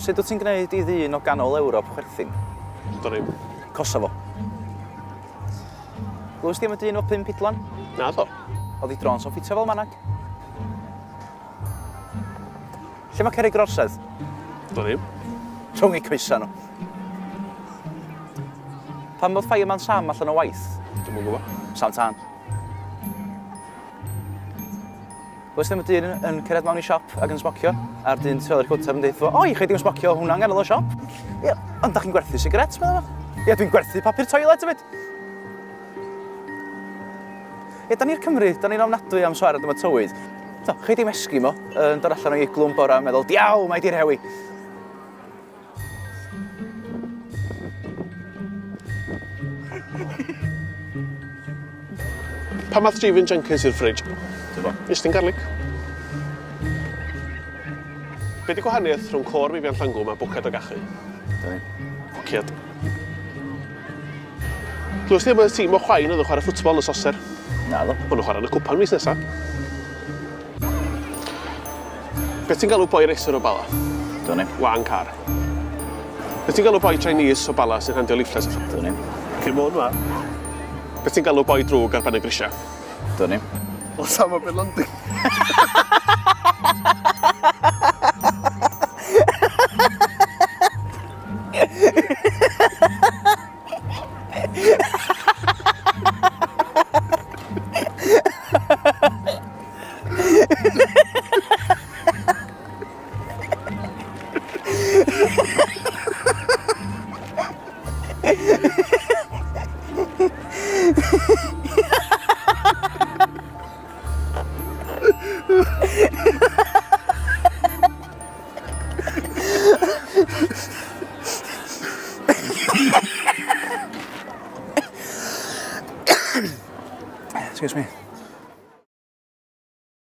Sut wyt ti'n gwneud i ddyn o ganol Ewrop chwerthin? Do'n i'm. Kosovo. Glywys di am y dyn efo 5 pidlan? Naddo. Oedd 'i drôns o'n ffitio fel manag. Lle mae cerrig yr orsedd? Do'n i'm. Rhwng eu coesa nhw. Pam oedd Fireman Sam allan o waith? Dwi'm yn gwybod. Sam Tân. Glywys di am y dyn yn cyrraedd mewn i siop ac yn smocio, a'r dyn tu ôl i'r cownter yn deud wrtho fo, o, i chi ddim smocio hwnna yng nghanol y siop. Ie, ond da chi'n gwerthu sigarets, meddai fo. Ie, dwi'n gwerthu papur toilet hefyd. Ie, da ni'r Cymry, da ni'n ofnadwy am siarad am y tywydd. To, chi ddim Eskimo yn dod allan o'i iglwm bora yn meddwl, diawl, mae 'di rhewi. Pam ath Stephen Jenkins i'r fridge? Dwi'mo. Iestyn Garlic. Be 'di gwahaniaeth rhwng côr Vivian Llangwm a bwced o gachu? Dwn i'm. Bwciad. Glywes di am y tîm o chwain oedd yn chwarae ffwtbol yn y soser? Naddo. Maen nhw'n chwarae yn y cwpan mis nesa. Be ti'n galw boi racer o Bala? Dwn i'm. Wan car. Be ti'n galw boi Chinese o Bala sy'n handio leaflets allan? Dwn i'm. Cyn môn ma. Be ti'n galw boi drwg ar ben y grisia? Dwn i'm. Osama bin Laden. Excuse me.